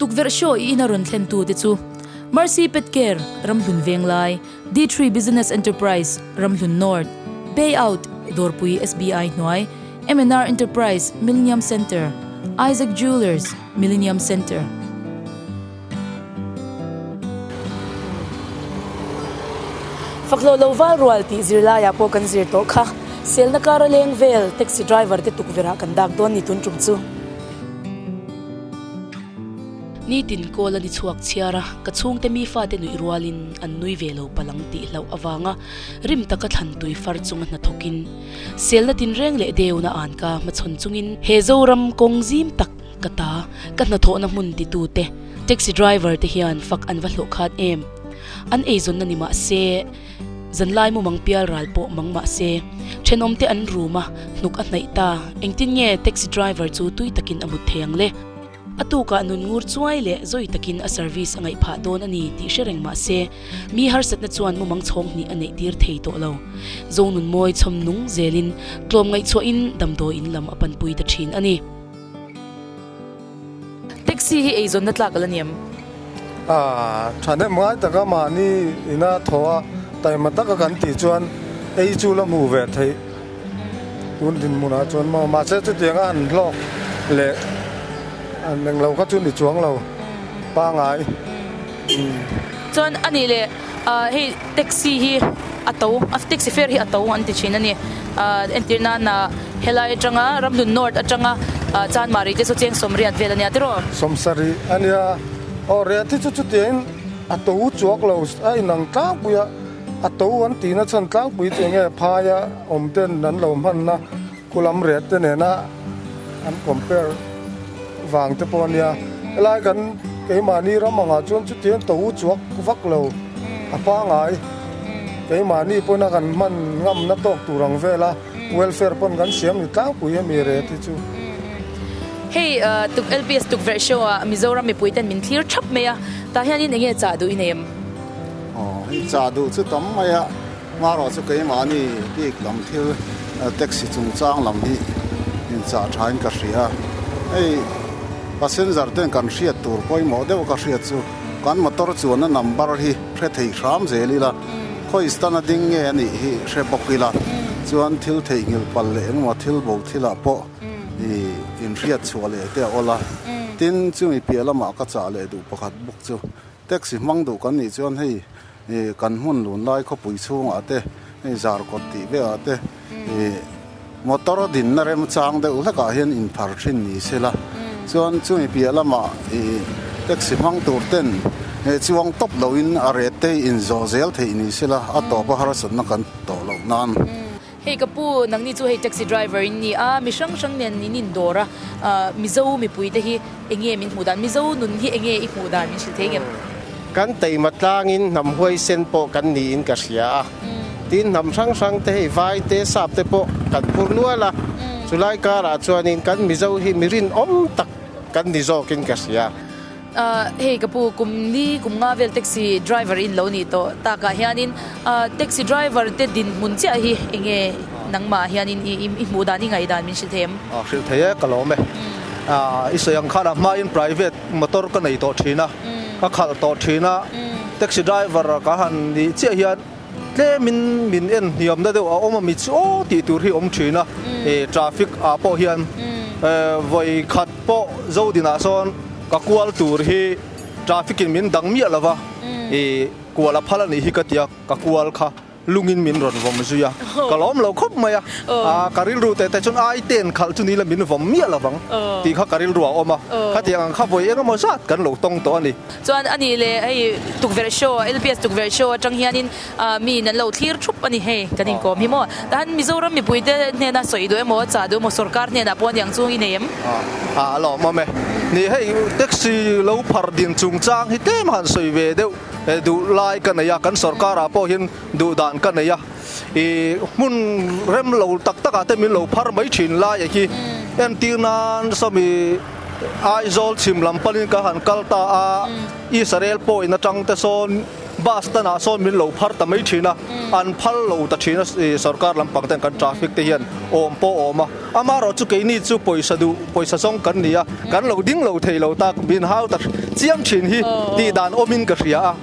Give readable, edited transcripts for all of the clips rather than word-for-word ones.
Tukverh show i ina rawn thlen tu te chu Mercy Pet Care, Ramhlun Venglai, D-Tree Business Enterprise, Ramhlun North, Payout, Dawrpui SBI hnuai, MNR Enterprise, Millennium Centre, Isaac Jewellers, Millennium Centre. Fakhlawh lo val rual tih zirlaiah pawh kan zir tawh kha. Selna kara leng vel taxi driver te tukverhah kan dak dawn ni tun tum chu. Nitin kawl a ni chhuak chhiar a, ka chhungte mi fate nuih rualin an nui ve lo palang tih hlauh avanga rim taka thlan tui far chunga hnathawkin selna tinreng leh deuna anka hmachhawn chungin he Zoram kawng zim tak Ka ta, ka hnathawhna hmun titute, taxi driver te hian fak an va hlawh khat em? An eizawnna ni mah se, zanlai mumang pial ral pawh mang mah se, thenawmte an rum a, hnuk a hnaih ta, engtin nge taxi driver chu tui takin a mut thei ang le? A tukah nun ngur chuai leh zawi takin a service a ngaih phah dawn a ni tih hre reng mah se, mi harsatna chuan mumang chhawng hnih a neih tir thei tawh lo. Zonunmawi chhawm nung zelin tlawm ngaihchhuahin damdawiin lam a panpui ta thin a ni. Taxi hi eizawnna tlak a la ni em? A thahnem ngai taka mahni ina thaw a, taima taka kan tih chuan ei chu la hmuh ve theih tun dinhmunah chuan maw. Mahse chutianga an hlawk leh an englo kha chu ni chuang lo pangai. Chuan a nih leh hei taxi hi a to taxi fare hi a to an ti thin a ni. Entir nana helai atanga Ramhlun North atanga Chanmari te chu cheng sawmriat vel a nia tiraw? Sawmsarih a nia. Aw riat hi chu chutiangin a to chuak lo a inang tlangpui a, a to an tihna chhan tlangpui chu enge phaia awm ten an lo hmanna khulam riat te nena an compare vang te pawh a nia. Helai kan keimahni ram angah chuan chutiang to chuak vak lo a pangai. Keimahni pawhin a kan hman ngamna tawk tur ang vela welfare pawn kan siam ni tlangpui hemi rate hi chu. Hei tuk LPS tukverh show ah Mizoram mipui ten min thlir thap mai a, tah hianin enge chah duh i nei em? Aw hei chah duh chu tam mai a, hmarawh chu keimahni bik lam thil taxi chungchang lam hi inchah thain ka hria. Hei passenger ten kan hriat tur pawimawh deuh ka hriat chu kan motor chuanna number hi hre thei hram zel ila, khawi stand a ding nge a nih hi hre bawk ila, chuan thil theihnghilh palh leh engemaw thil bo thilah pawh ih inhriat chhuah leh te a awl a. Tin, chumi piah lamah ka chah leh duh pakhat bawk chu taxi hmang duh kan nih chuan hei ih kan hmun lun lai khawpui chhungah te hei zar kawt tih velah te ih motor dinna remchang deuh hlekah hian inphar thin ni sela chuan chumi piah lamah ih taxi hmang tur ten chuang tawp loin a ret te inzawh zel theih ni sela a tawpa harsatna kan tawh loh nan. Hei ka pu, nangni chu hei taxi driver in ni a, mi hrang hrang nen in indawr a, Mizo mipui te hi enge min hmuh dan, Mizo nun hi enge i hmuh dan min hrilh thei ngem? Kan teima tlangin hnam huaisen pawh kan niin ka hria a, tin hnam hrang hrang te hei vai te sap te pawh kan phur nual a, chulai karah chuanin kan Mizo hi mi rinawm tak kan ni zawkin ka hria. Hei ka pu, kum li kum nga vel taxi driver in lo nih tawh takah hianin taxi driver te dinhmun chiah hi enge nangmah hianin i hmuh dan i ngaih dan min hrilh thei em? Hrilh thei e, ka lawm e. I sawi ang khan a hmain private motor ka nei tawh thin a, ka khalh tawh thin a, taxi driver ka han nih chiah hian tlemin min en hniamna deuh a awm a mi chu aw tih tur hi awm thin a, traffic ah pawh hian vawi khat pawh Zodinah sawn ka kual tur hi traffic in min dang miah lova kual a phal a nih hi ka ti a, ka kual kha. Lungin min rawn vawm zui a, ka lawm lo khawp mai a, ka rilru teh te chuan ai ten khalh chu ni la min vawm miah lo vang tih kha ka rilru a awm a, khatiang ang kha vawi eng emaw zat kan lo tawng tawh a ni. Chuan a nih leh hei tukverh show, LPS tukverh show atang hianin miin an lo thlir thup a ni hei kan inkawm hi maw. Tahan Mizoram mipuite hnena sawi duh emaw chah duh emaw sorkar hnenah pawh aniang chu i nei em? A lawmawm e. Ni hei taxi lo phar din chungchang hi tlem han sawi ve deuh. He duh lai ka nei a, kan sorkarah pawh hian duh dan ka nei a, ih hmun rem lo tak takah te min lo phar mai thin lai a hi entir nan sawmi Aizawl chhim lam panin ka han kal ta a, Israel pawhin atang te sawn Bus stand ah sawn min lo phar ta mai thin a, an phal lo ta thin a sorkar lampang ten kan traffic te hian awm pawh a awm a. Amaherawh chu keini chu pawisa duh, pawisa zawng kan ni a, kan lo ding lo thei lo tak, min hau ta chiam thin hi tih dan awmin ka hria a.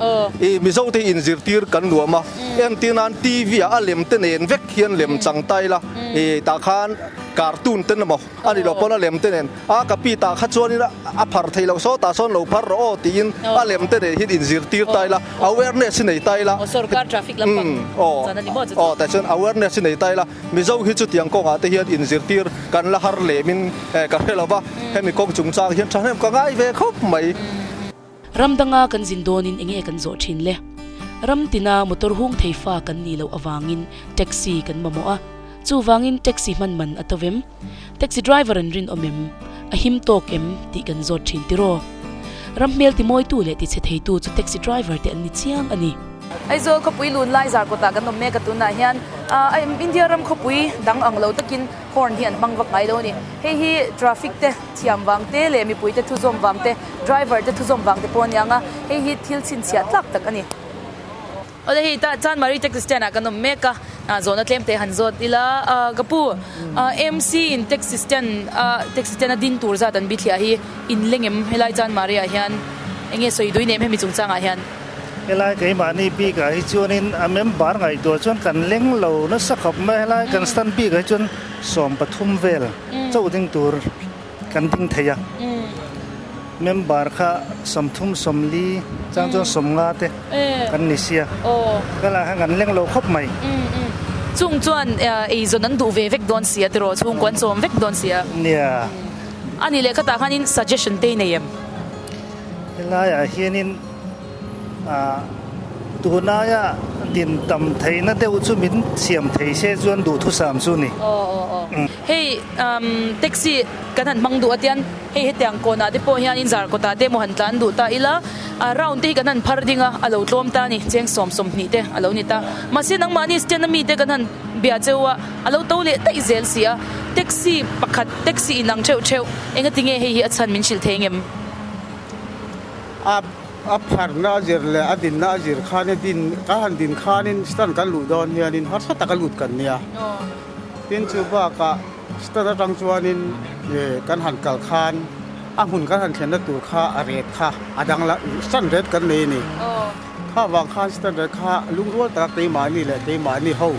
I Mizo te hi inzirtir kan nuam a, entir nan TV ah a lem te nen vek hian lem chang ta ila, i tah khan cartoon te emaw a ni lo pawn a lem te nen a ka pi tah kha chuanin a phar thei lo saw tah sawn lo phar rawh aw tiin a lem te nen hian inzirtir ta ila, awareness hi nei ta ila. Sorkar traffic lampang chuan a ni maw chu chu? Aw tah chuan awareness hi nei ta ila. Mizo hi chutiang kawngah te hian inzirtir kan la har lemin ka hre lo va, hemi kawng chungchang hian thahnem ka ngai ve khawp mai. Ram danga kan zin dawnin enge kan zawh thin le? Ram tina motor hung thei fa kan nih loh avangin taxi kan mamawh a, chuvangin taxi hman man a to vem? Taxi driver an rinawm em? A him tawk em? tih kan zawt thin tiraw? Ram hmel timawitu leh tichhe theitu chu taxi driver te an ni chiang a ni. Aizawl khawpui lun lai zar kawtah kan awm mek a tunah hian India ram khawpui dang ang lo takin horn hi an hmang vak ngai lo a ni. Hei hi traffic te thiam vang te leh mipui te thuzawm vang te driver te thuzawm vang te pawh a niang a, hei hi thil chhinchhiah tlak tak a ni. Awle hei tah Chanmari taxi stand ah kan awm mek a, zawhna tlem te han zawt ila ka pu MC in taxi stand a taxi stand a din tur zat an bithliah hi in leng em helai Chanmari ah hian enge sawi dui nem hemi chungchangah hian. Helai keimahni bikah hi chuanin a member ngaihtuah chuan kan leng lo nasa khawp mai a, helai kan stand bikah hi chuan 13 vel chauh ding tur kan ding thei a, member kha 30 40 chang chuan 50 te kan ni sia, helai khan kan leng lo khawp mai. Chung chuan eizawn an duh ve vek dawn sia tiraw chhungkua an chawm vek dawn sia. Nia. A nih leh khatah khanin suggestion te i nei em? Helaiah hianin ah tunaia din tam theihna deuh chu min siam thei se chuan duhthusam chu ni. Aw aw aw. Hei umm taxi kan han hmang duh a tian hei hetiang kawnah te pawh hianin zar kawtah te emaw han tlan duh ta ila a round te hi kan han phar ding a a lo tlawm ta a ni cheng 20 te a lo ni ta. Mahse nangmahni stand ami te kan han bia cheu a a lo to leh daih zel si a taxi pakhat taxi inang theuh theuh engatinge hei hi a chhan min hrilh thei engem? A a pharna a zir leh a dinna a zir khan a din kan han din khanin stand kan luh dawn hianin harsa taka lut kan nia. Tin chu bakah stand atang chuanin ih kan han kal khan a hmun kan han thlenna tur kha a ret kha a dang la stand ret kan nei a ni. Kha vang khan stand ret kha lungrual taka keimahni leh keimahni ho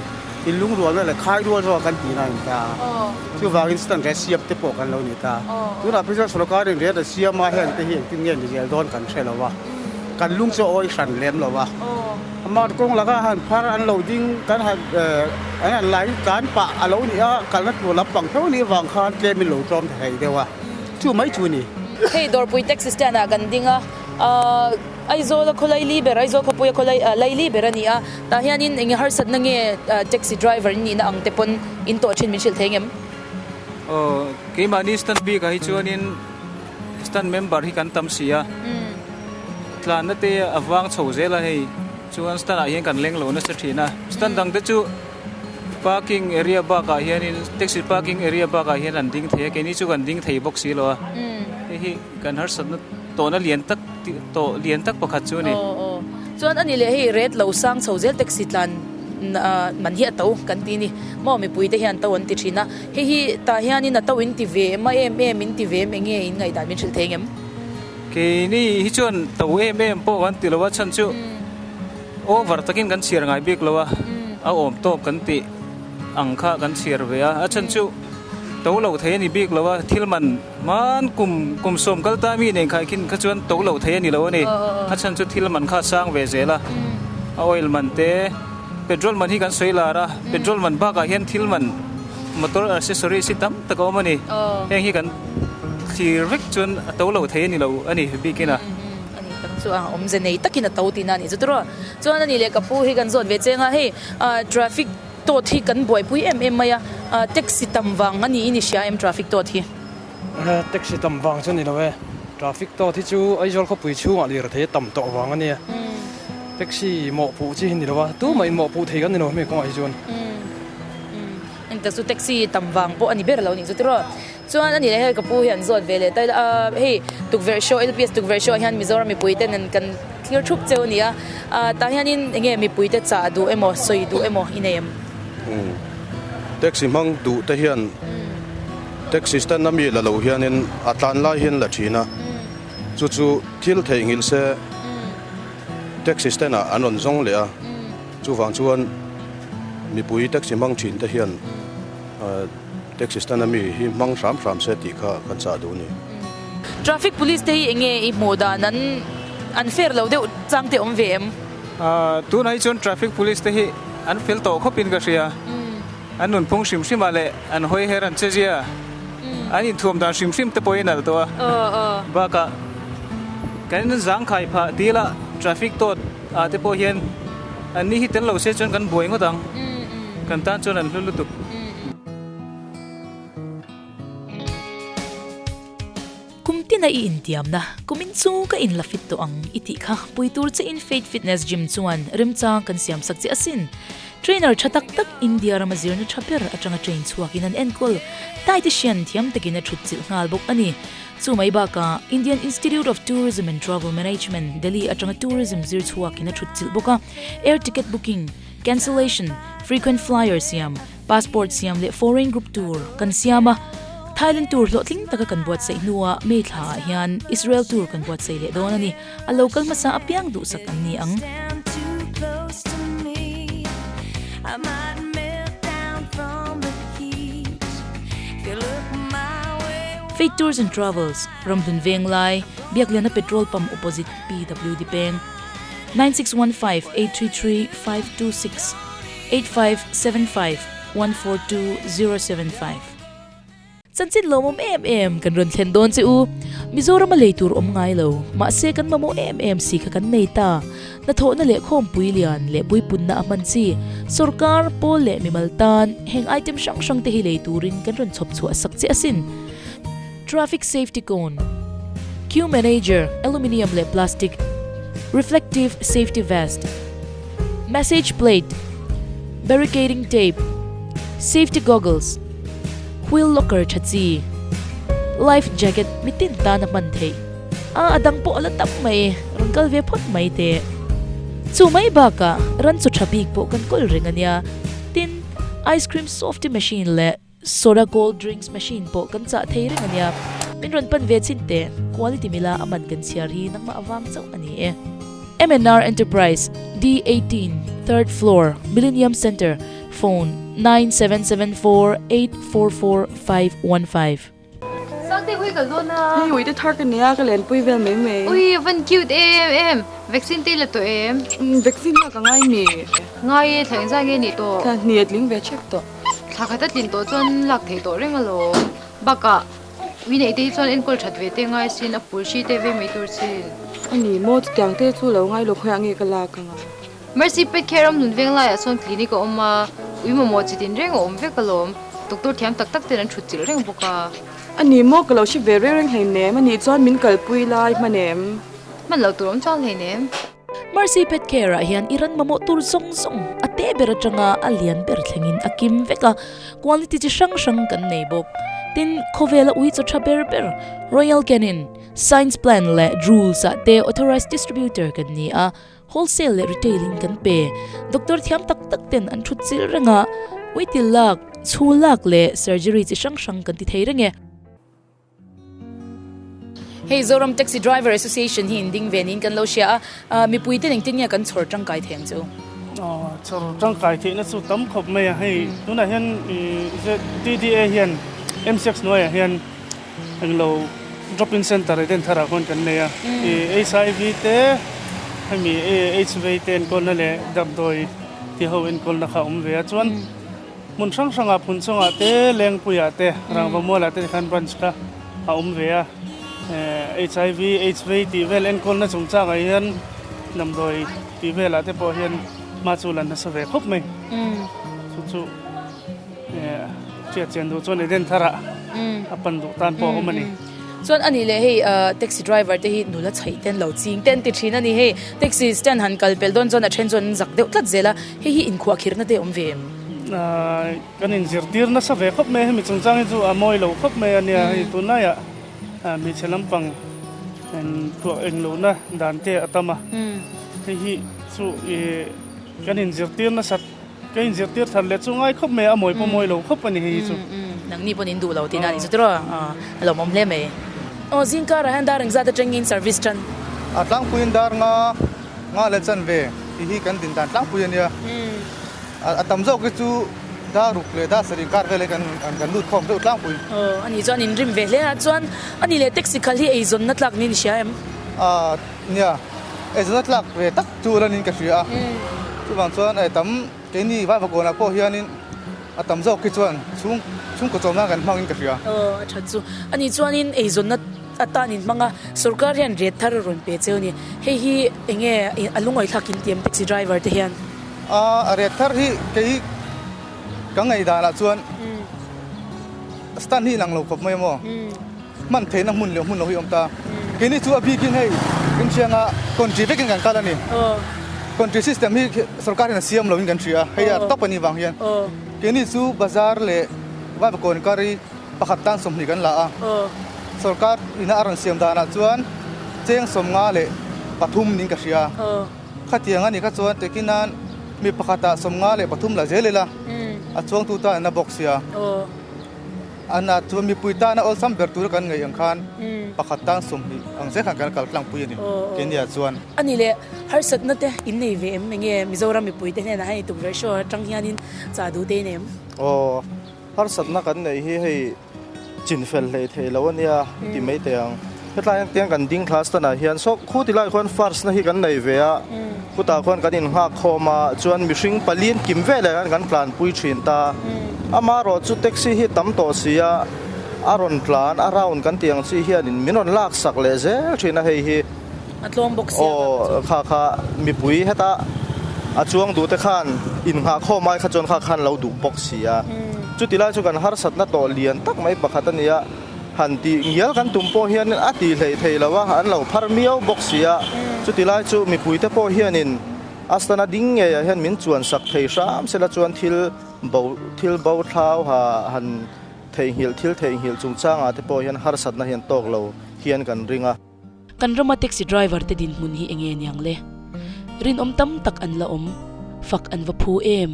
in lungrualna leh khai rual zawk kan tihna a ni ta a. Chuvangin stand ret siam te pawh kan lo ni ta. Tunah phei chuan sorkarin ret a siam a, heng te hi engtin nge ni zel dawn kan hre lo a, kan lung chu a awi hran lem lo a. Amah kawng laka han phar an lo ding kan han an han lai tlan pah a lo ni a, kalna tur lampang tho nih vang khan tlemin lo tlawm ta thei deuh a, chu mai chu a ni. Hei Dawrpui taxi stand ah kan ding a, Aizawl a khawlai li ber, Aizawl khawpui a khawlai lai li ber a ni a, tah hianin eng harsatna nge taxi driver in nihna ang te pawn in tawh thin min hrilh thei ngem? Aw, keimahni stand bikah hi chuanin stand member hi kan tam si a, tlanna te a vang chho zel a hei, chuan stand ah hian kan leng lo nasa thin a, stand dang te chu parking area bakah hianin taxi parking area bakah hian an ding thei a, keini chu kan ding thei bawk si lo a, hei hi kan harsatna tawhna lian tak tawh lian tak pakhat chu a ni. Aw aw. Chuan ani leh hei ret lo sang chho zel taxi tlan man hi a to kan ti ni. Maw mipui te hian to an ti thin a. Hei hi tah hianin a to in ti ve em a em em in ti ve em enge in ngaihdan min hrilh thei ngem? Keini hi chuan to em em pawh kan ti lo a chhan chu over takin kan chhiar ngai bik lo a, a awm tawp kan tih ang kha kan chhiar ve a, a chhan chu to lo thei a ni bik lo a thil man Hman kum kum sawm kal ta mi nen khai khin kha chuan to lo thei a ni lo a ni. A chhan chu thil man kha a sang ve zel a, a oil man te, petrol man hi kan sawi lar a, petrol man bakah hian thil man motor accessories hi tam tak a awm a ni. Heng hi kan thlir vek chuan a to lo thei a ni lo a ni bikin a. A ni tak chu a awmze nei takin a to tihna a nih chu tiraw. Chuan a ni leh ka pu hi kan zawt ve cheng a, hei traffic Tawt hi kan buaipui em em mai a, taxi tam vang a niin i hria em traffic tawt hi? Taxi tam vang chu a ni lo e, traffic tawt hi chu Aizawl khawpui chhungah lirthei a tam tawh vang a nia. Taxi mawhpuh chi hi ni lo a, tumah in mawhpuh thei kan ni lo hemi kawngah hi chuan. Engtak chu taxi tam vang pawh a ni ber lo nih chu tiraw. Chuan a ni leh hei ka pu hi an zawt ve leh ta ila, hei tukverh show LPS tukverh show ah hian Mizoram mipui ten an kan. thlir thup cheu a ni a, tah hianin enge mipuite chah duh emaw sawi duh emaw i nei em? Taxi hmang duh te hian taxi stand a mi la lo hianin a tlan lai hian la thin a, chu chu thil theihnghilh se taxi stand ah an rawn zawng leh a, chuvang chuan mipui taxi hmang thin te hian Taxi stand a mi hi hmang hram hram se tih kha kan chah duh a ni. Traffic police te hi enge i hmuh dan an an fair lo deuh chang te awm ve em? Tunah hi chuan traffic police te hi an fel tawh khawp in ka hria. An nunphung hrim hrim ah leh an hawi her an che zia. An inthuam dan hrim hrim te pawh in alh tawh a. Bakah kan zangkhai phah dil a traffic tawt ah te pawh hian an ni hi tel lo se chuan kan buai ngawt ang. Kan tan chuan an hlu lutuk. Kum tina i intiamna, kumin chu ka inla fit tawh ang i tih kha pui tur che in Faith Fitness Gym chuan remchang kan siam sak che asin. Trainer tha tak tak India rama zirna tha ber atanga train chhuakin an enkawl dietitian thiam takin a thut chilh nghal bawk a ni. Chu mai bakah Indian Institute of Tourism and Travel Management, Delhi atanga tourism zir chhuakin a thut chilh bawk a, air ticket booking, Cancellation, Frequent flyer siam, passport siam leh foreign group tour kan siam a, Thailand tour hlawhtling taka kan buatsaih hnuah May thlaah hian Israel tour kan buatsaih leh dawn a ni. A lo kal hmasa apiang duhsak an ni ang. Faith Tours and Travels, Ramhlun Venglai, Biakliana Petrol Pump opposite PWD Peng. 9615 833 526 8575 142 075 Chanchin lawmawm em em kan rawn thlen dawn che u. Mizoram a lei tur awm ngai lo, mahse kan mamawh em em si kha kan nei ta. Hnathawhna leh khawmpui lian leh puipunna a hman chi, sorkar, pawl leh mimal tan heng item hrang hrang te hi lei turin kan rawn chhawp chhuah sak che asin. Traffic Safety Cone, Queue Manager, Aluminium leh Plastic, Reflective Safety Vest, Message Plate, Barricading Tape, Safety Goggles, Wheel Locker tha chi, Life Jacket mitin tan a hman theih. A a dang pawh a la tam mai, rawn kal ve phawt mai teh. Chu mai bakah ran chu tha bik pawh kan kawl reng a nia. Tin, Ice Cream Softie Machine leh Soda cold drinks machine pawh kan chah thei reng a nia. Min rawn pan ve chin teh, quality mila a man kan chhiar hi nangmah avang chauh a ni e. MNR Enterprise, D18, Third Floor, Millennium Centre, Phone, 9774 844 515. Sangte ui kal dawn a. Hei ui te thar ka nia ka lenpui vel mai mai. Ui a van cute em em. Vaccine te i la tawh em? Umm vaccine lak a ngai mi. Ngai e, thla engzah nge nih tawh? Thla hnih a tling ve chek tawh. Thla khat a tlin tawh chuan lak theih tawh reng alawm. Bakah ui neih te hi chuan enkawl that ve te ngai sin, a phul hri te ve mai tur chin. A ni maw, chutiang te chu lo ngai lo khawiah nge ka lak ang a? Mercy Pet Care ram hnun veng laiah sawn clinic a awm a, ui mamawh chi tin reng a awm vek alawm. Doctor thiam tak tak ten an thut chilh reng bawk a. A ni maw, ka lo hre ve reng reng hleinem, a nih chuan min kalpui lai hman em? Hman loh tur awm chuang hleinem. Mercy Pet Care ah hian i ran mamawh tur zawng zawng a te ber atanga a lian ber thlengin a kim vek a, quality chi hrang hrang kan nei bawk. Tin, khawvela ui chaw tha ber ber Royal Canin, Science Plan leh Drools ah te authorised distributor kan ni a, wholesale leh retail in kan pe. Doctor thiam tak tak ten an thut chilh reng a, ui til lak, chhu lak leh surgery chi hrang hrang kan ti thei reng e. Hei Zoram Taxi Driver Association hi in ding ve niin kan lo hria a, mipui ten engtin nge kan chhawr tangkai thei ang chu? Chhawr tangkai theihna chu tam khawp mai a, hei tunah hian ZTDA hian MCX hnuaiah hian englo drop in center Eden tharah khawn kan nei a, HIV te hemi HIV te enkawlna leh damdawi ti ho enkawlna kha a awm ve a chuan Hmun hrang hrangah phun chungah te, Lengpuiah te, Rangva mualah te tikhan branch kha a awm ve a. HIV, AIDS vei tih vel enkawlna chungchangah hian damdawi tih velah te pawh hian hma chu lan nasa ve khawp mai. Chu chu hriat chian duh chuan Eden tharah a pan duh tan pawh a awm a ni. Chuan a nih leh hei taxi driver te hi nula chhaih ten lo ching ten ti thin a ni. Hei taxi stand han kal pel dawn chuan a then chuan an zak deuh tlat zel a, hei hi inkhuahkhirhna te a awm ve em? Kan inzirtir nasa ve khawp mai a, hemi chungchang hi chu a mawi lo khawp mai a nia. Hei tunlaiah hmeichhe lampang Tuah eng lohna dan te a tam a, hei hi chu kan inzirtir nasat, ka inzirtir that leh chu ngai khawp mai a, a mawi pawh mawi lo khawp a ni hei hi chu. Nangni pawhin in duh lo tihna a ni chu tiraw? A lawmawm hle mai. Aw zingkarah hian dar engzat atangin service tan? A tlangpuiin dar nga nga leh chanve tih hi kan din dan tlangpui a nia. A tam zawk hi chu dar ruk leh dar sarih kar vel hi kan kan lut khawm deuh tlangpui. Aw, ani chuan in rim ve hle a, chuan ani leh taxi khal hi eizawnna tlak niin i hria em? A, nia, eizawnna tlak ve tak chu la niin ka hria a, chuvang chuan ei tam keini Vaivakawnah pawh hianin a tam zawk hi chuan chhung chhungkaw chawm nan kan hmangin ka hria. Aw, a that chu. Ani chuanin eizawnna atan in hmang a, sorkar hian rate thar a rawn pe cheu a ni. Hei hi enge a lungawithlak in ti em taxi driver te hian? A rate thar hi kei ka ngaihdanah chuan stand hi inang lo khawp mai maw? Hman theihna hmun leh hmun lo hi a awm ta. Keini chu a bikin hei Rinchhianga country vekin kan kal a ni. Country system hi sorkar hian a siam loin kan hria a, hei a tawp a nih vang hian. Keini chu bazar leh Vaivakawn kar hi pakhat tan 20 kan la a. Sorkar ina a rawn siam danah chuan cheng 53 niin ka hria. Khatiang a nih kha chuan tekin nan mi pakhatah 53 la zel ila a chuangtu tan an la bawk sia. An ah chuan mipui tana awlsam ber tura kan ngaih ang khan pakhat tan 20 ang zel khan kan kal tlangpui a ni Kenya chuan. A ni leh harsatna te in nei ve em enge Mizoram mipui te hnenah hei tukverh show atang hianin chah duh te in em? Aw harsatna kan neih hi hei chinfel hlei thei lo a nia ti mai teh ang. Hetlai hian tiang kan ding thla stand ah hian saw khu ti lai khuan first na hi kan nei ve a, khutah khuan kan innghak khawm a, chuan mihring palian kim veleh khan kan tlanpui thin ta. Amaherawh chu taxi hi tam tawh si a, a rawn tlan a round kan tih ang chi hianin min rawn lak sak leh zel thin a hei hi. A tlawm bawk sia Aw kha kha mipui heta a chuang duh te khan innghah khawm ai kha chuan kha khan lo duh bawk si a. Chuti lai chu kan harsatna tawh lian tak mai pakhat a ni a, han tih ngial kan tum pawh hian a tih hleih thei lo a, an lo phar miau bawk si a. Chuti lai chu mipui te pawh hianin Astana ding ngeiah hian min chuan sak thei hram sela chuan thil bo thil bo thlau ha han theihnghilh thil theihnghilh chungchangah te pawh hian harsatna hian tawk lo hian kan ring a. Kan rama taxi driver te dinhmun hi enge niang le? Rinawm tam tak an la awm, fak an va phu em?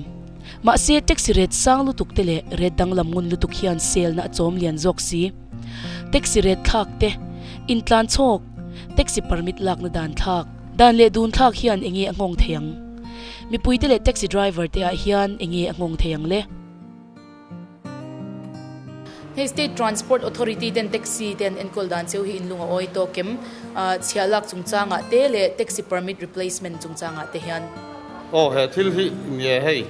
Mahse taxi rate sang lutuk te leh rate danglam ngun lutuk hian sel na a chawm lian zawk si. Taxi rate thlak te, intlan chhawk, taxi permit lakna dan thlak, dan leh dun thlak hian enge a nghawng thei ang? Mipui te leh taxi driver te ah hian enge a nghawng thei ang le? Hei State Transport Authority ten taxi te an enkawl dan cheu hi inlung a awi tawk em? Chhiah lak chungchangah te leh taxi permit replacement chungchangah te hian. Aw he thil hi nge hei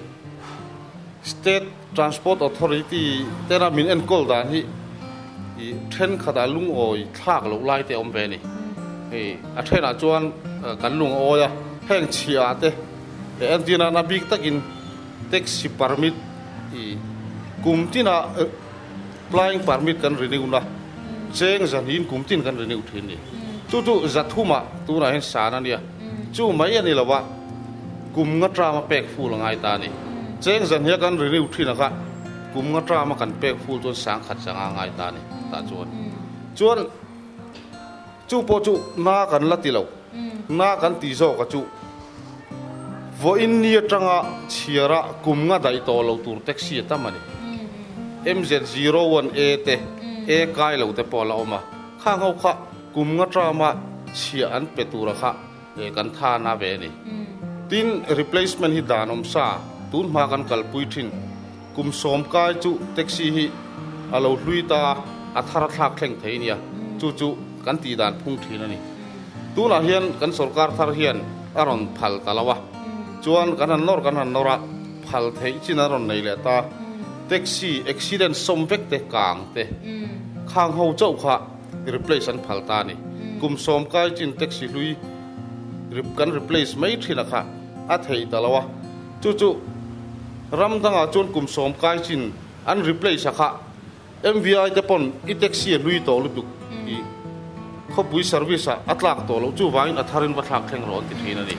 State Transport Authority tena min enkawl dan hi i thenkhatah lungawi thlak loh lai te a awm ve a ni. Hei a thenah chuan kan lung a awi a, heng chhiah te entir nan a bik takin Taxi permit i kum tina plying permit kan renew na cheng zahniin kum tin kan renew thin ni. Chu chu zathuma tunah hian san a nia. Chu mai a ni lo a, kum nga term a pek full a ngai ta a ni. Cheng zahnia kan renew thin a kha kum nga term a kan pek full chuan sangkhat zanga a ngai ta a ni tah chuan. Chuan chu pawh chu na kan la ti lo. Na kan tih zawk a chu vawiin ni atanga chhiara kum nga daih tawh lo tur taxi a tam a ni. MZ01A te, A kai lo te pawh a la awm a, khang ho kha kum nga term-a chhiah an pe tura kha kan tha na ve a ni. Tin, replacement hi dan awm sa, tun hma kan kalpui thin. Kum 10 kai chu taxi hi a lo hlui ta a, a thar a thlak thleng thei nia, chu chu kan tih dan phung thin a ni. Tunah hian kan sorkar thar hian a rawn phal ta lo a, chuan kan han nawr kan han nawr a, phal theih chin an rawn nei leh ta. Taxi accident sawm vek te, kang te, khang ho chauh kha replace an phal ta a ni. Kum 10 kai chin taxi hlui kan replace mai thin a kha a theih ta lo a, chu chu ram dangah chuan kum 10 kai chin an replace a kha MVI te pawn i taxi a hlui tawh lutuk i khawpui service ah a tlak tawh loh chuvangin a tharin va thlak thleng rawh an ti thin a ni.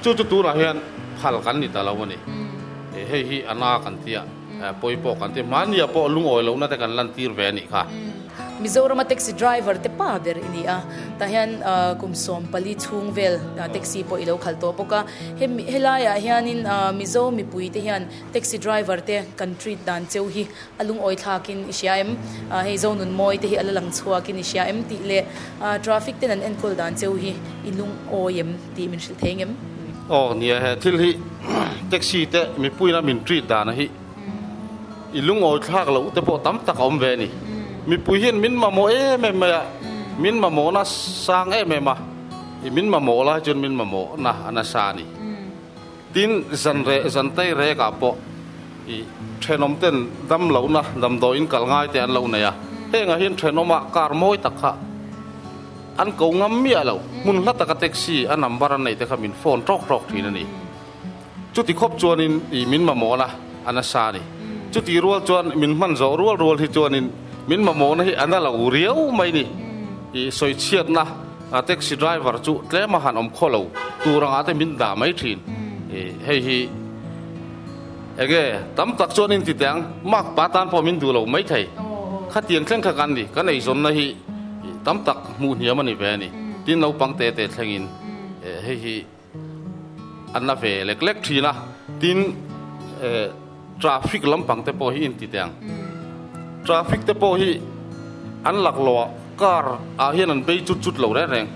Chu chu tunah hian phal kan ni ta lo a ni. Hei hi a na kan tia pawi pawh kan ti. Hmania pawh lungawi lohna te kan lantir ve a nih kha. Mizorama taxi driver te pa ber i ni a, tah hian kum 14 chhung vel taxi pawh i lo khalh tawh bawk a. Hemi helaiah hianin Mizo mipui te hian taxi driver te kan treat dan cheu hi a lungawi thlakin i hria em? Hei Zonunmawi te hi a la lang chhuakin i hria em tih leh traffic ten an enkawl dan cheu hi i lungawi em tih min hrilh thei ngem? Aw nia he thil hi taxi te mipuina min treat dan hi I lungawi thlak loh te pawh tam tak a awm ve a ni. Mipui hian min mamawh em em mai a, min mamawhna sang em em a, i min mamawh lai chuan min mamawhna a nasa a ni. Tin, zan reh zan tei rekah pawh i thenawm ten dam lohna damdawiin kal ngai te an lo nei a, hengah hian thenawmah car mawi tak kha an ko ngam miah lo. Hmun hla taka taxi a number an neih te kha min phone tawk tawk thin a ni. Chuti khawp chuanin i min mamawhna a nasa a ni. Chuti rual chuan min hman zawh rual rual hi chuanin min mamawhna hi a na lo riau mai ni. I sawi chhiatna a taxi driver chu tlem a han awm khaw lo tur angah te min dah mai thin. I hei hi enge tam tak chuan in ti teh ang, mark pa tan pawh min duh lo mai thei. Khatiang thleng kha kan ni, kan eizawnna hi tam tak hmuh hniam a ni ve a ni. Tin naupang te te thlengin hei hi. An la ve lek lek thin a, tin traffic lampang te pawh hi in ti teh ang. Traffic te pawh hi an lak lo a, car ah hian an bei chut chut lo reng reng.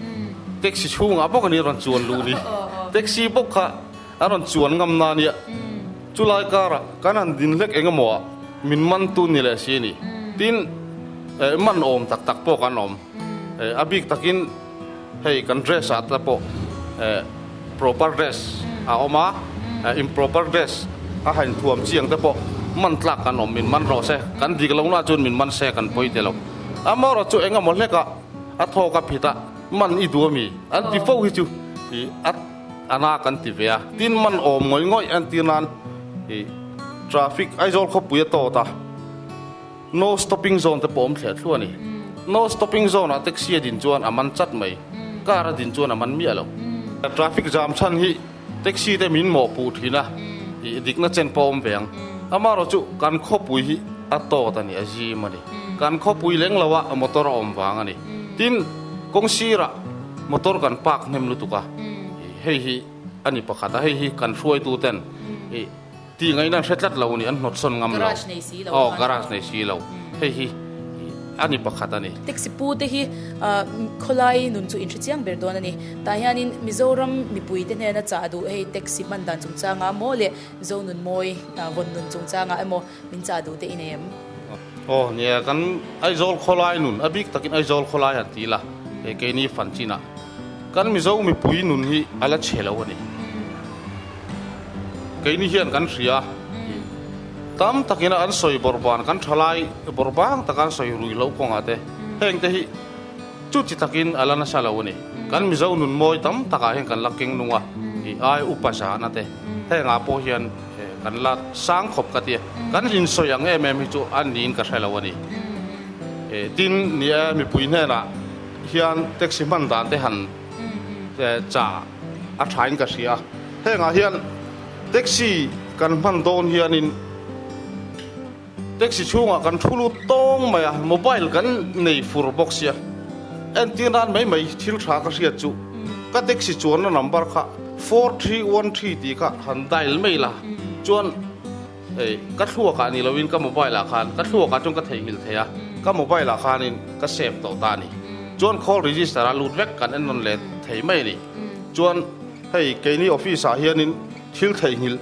Taxi chhungah bawk a ni a rawn chuan luh ni. Taxi bawk kha a rawn chuan ngam na nia. Chulai car ah kan han din hlek eng emaw ah min man tu ni leh si a ni. Tin man awm tak tak pawh kan awm. A bik takin. Hei kan dress ah te pawh proper dress a awm a, improper dress a hain thuam chiang te pawh man tlak kan awm min man rawh se, kan dik lo na chuan min man se kan pawi te lo. Amaherawh chu eng emaw hlek a a thawk a phit a man i duh ami an ti fo hi chu i a ana kan ti ve a, tin man awm ngawih ngawih an tir nan i traffic Aizawl khawpui a tawt a. No stopping zone te pawh awm thliah thluah a ni. No stopping zone ah taxi a din chuan a man chat mai. Car a din chuan a man miah lo. Traffic jam chhan hi taxi te min mawhpuh thin a, ih dikna chen pawh awm ve ang. Amaherawh chu kan khawpui hi a tawt a ni, a zim a ni. Kan khawpui leng lo ah motor a awm vang a ni. Tin, kawng sirah motor kan park hnem lutuk a, hei hi a ni pakhat a, hei hi kan hruaitu ten ih. Tih ngaihna an hre tlat lo ni, an hnawt sawn ngam lo. Garage nei si lo. Aw, garage nei si lo. Hei hi a ni pakhat a ni. Taxi pu te hi khawlai nun chu inhre chiang ber dawn a ni. Tah hianin Mizoram mipui te hnena chah duh hei taxi hman dan chungchangah maw leh Mizo nun mawi vawn nun chungchangah emaw min chah duh te i nei em? Aw, nia, kan Aizawl khawlai nun, a bik takin Aizawl khawlai han ti la, hei keini fan chinah kan Mizo mipui nun hi a la chhe lo a ni. Keini hian kan hria tam takin an sawi bawrhban kan thalai bawrhbang taka an sawi rui loh kawngah te heng te hi chu chi takin a la nasa lo a ni. Kan Mizo nun mawi tam takah hian kan la keng nung a, i ai upa zahna te hengah pawh hian kan la sang khawp ka tia. Kan insawi ang em em hi chu a niin ka hre lo a ni. Tin, ni e mipui hnenah hian taxi hman dan te han Cha a thain ka hria. Hengah hian taxi kan hman dawn hianin taxi chhungah kan thu lut tawng mai a, mobile kan nei fur bawk sia. Entir nan mai mai thil tha ka hriat chu ka taxi chuanna number kha 4313 tih kha han dial mai la chuan Hei, ka thluakah ni loin ka mobile ah khan, ka thluakah chuan ka theihnghilh thei a, ka mobile ah khanin ka save tawh ta a ni. Chuan call register a lut vek kan en nawn leh thei mai a ni. Chuan hei keini office ah hianin thil theihnghilh,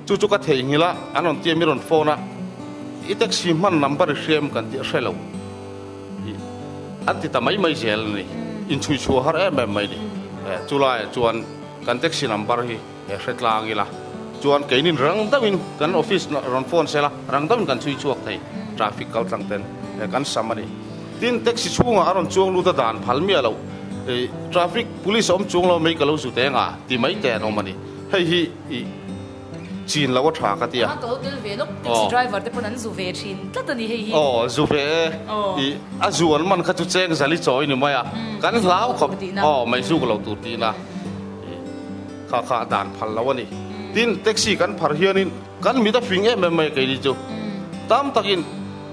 chu chu ka theihnghilh a, an rawn tia mi rawn phone a, i taxi hman number i hria em kan tih a hre lo. I an ti ta mai mai zel a ni. Inchhui chhuah har em em mai a ni. Chulaiah chuan kan taxi number hi. He hre tlang ila chuan keinin rang deuhin kan office rawn phone sela rang deuhin kan chhui chhuak thei traffic kal tlang ten he kan sam a ni. Tin taxi chhungah a rawn chuang lut a dan phal miah loh ih traffic police a awm chuang lo mai ka lo zu teng a ti mai te an awm a ni. Hei hi ih chin lo a tha ka ti a. A ka lo tel ve lawk taxi driver te pawn an zu ve thin tlat a ni hei hi. Aw zu ve e ih a zu an man kha chu cheng zali chawi ni mai a kan hlau khawp aw mai zuk lo tur tihna. Kha kha a dan phal lo a ni. Tin, taxi kan phar hianin kan mit a fing em em mai keini chu. Tam takin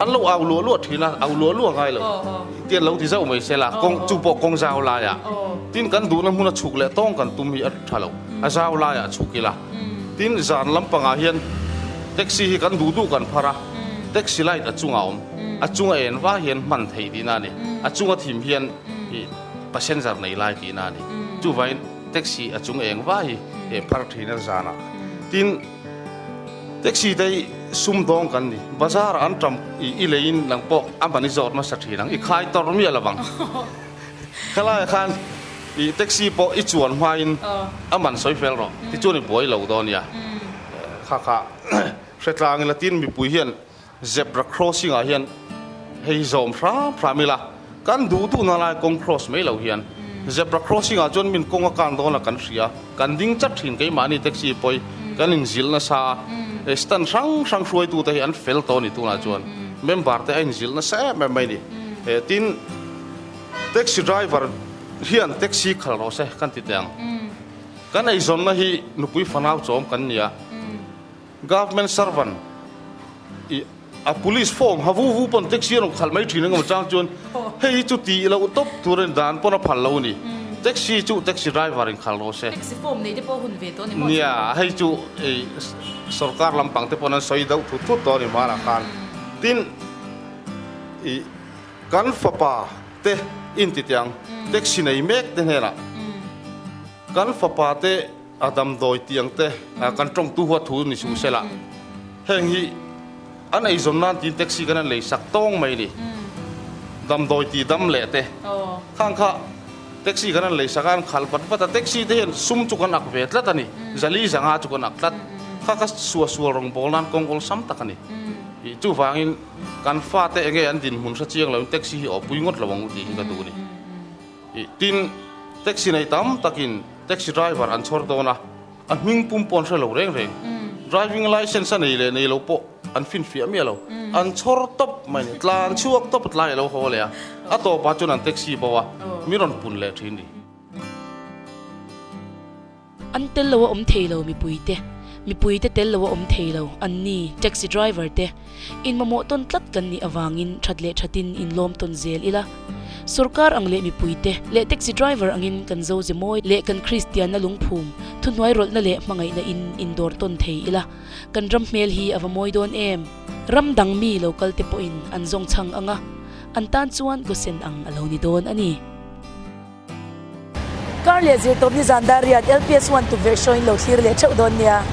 An lo au luah luah thin a, au luah luah ngai lo tian lo ti zauh mai se la, kawng chu pawh kawng zau laiah tin kan duhna hmuna chhuk leh tawng kan tum hi a tha lo, a zau laiah chhuk ila. Tin zan lampangah hian taxi hi kan duh duh kan phar a, taxi light a chungah a awm, a chunga en va hian hman thei tihna a ni, a chunga thim hian ih passenger nei lai tihna a ni. Chuvangin taxi a chung eng va hi phar thin a zanah. Tin. Taxi te hi sumdawng kan ni. Bazar ah an tam i leiin nang pawh a man i zawt hmasa thin ang. I khai tawrh miah lo vang. Khalaiah khan i taxi pawh i chuan hmain a man sawi fel rawh. Tichuan i buai lo dawn nia. Kha kha hretlang ila tin mipui hian zebra crossing ah hian hei zawm hram hram ila kan duh duhna lai kawng cross mai lo hian zebra crossing ah chuan min kawng a kan dawn a kan hria kan ding chat thin keimahni taxi pawi kan inzilh nasa a stand hrang hrang hruaitu te hi an fel tawh a ni tunah chuan member te a inzilh nasa em em mai a ni tin taxi driver hian taxi khal rawh se kan ti teh ang kan eizawnna hi nupui fanau chawm kan ni a. Government servant i a police form ha vu vu pawn taxi a rawn khalh mai thin engemaw chang chuan hei hi chu tih loh tawp tur a ni dan pawn a phal lo a ni. Taxi chu taxi driver in khalh rawh se. Taxi form nei te pawh hun ve tawh a ni maw? Nia, hei chu i sorkar lampang te pawn an sawi deuh thut thut tawh a ni hmanah khan. Tin, i kan fapa te inti teh ang taxi nei mek te hnenah kan fapa te A damdawi tiang te kan tawngtu huat thu ni suh sela, heng hi an eizawn nan tiin taxi kan an lei sak tawng mai ni. Damdawi ti dam leh te khang kha taxi kan an lei sak a, an khal vat vat a, taxi te hian sum chu kan ak ve tlat a ni, zali zanga chu kan ak tlat, kha kha suahsual rawngbâwl nan kawng awlsam tak a ni. Chuvangin kan fate enge an dinhmun hre chiang loin taxi hi awpui ngawt lo ang u tih hi ka duh a ni. Tin, taxi nei tam takin taxi driver an chhawr dawn a, a hming pum pawh an hre lo reng reng. Driving licence a nei leh nei lo pawh an finfiah miah lo. An chhawr tawp mai ni, tlan chhuak tawp tlai a lo haw leh a, a tawpah chuan an taxi bo a, mi rawn pun leh thin ni. An tel lo a awm thei lo mipuite, mipuite tel lo a awm thei lo an ni taxi driver te. In mamawh tawn tlat kan nih avangin that leh thatin in lawm tawn zel ila. Sorkar ang leh mipuite leh taxi driver angin kan zo ze mawi leh kan Kristianna lungphum, thuhnuai rawlhna leh hmangaihna in indawr tawn thei ila. Kan ram hmel hi a va mawi dawn em? Ram dang mi lo kal te pawhin an zawng chhang ang a, an tan chuan gosen ang a lo ni dawn a ni. Kar leh zirtawp nizan dar riat LPS 1 tukverh hruaiin lo thlir leh theuh dawn nia.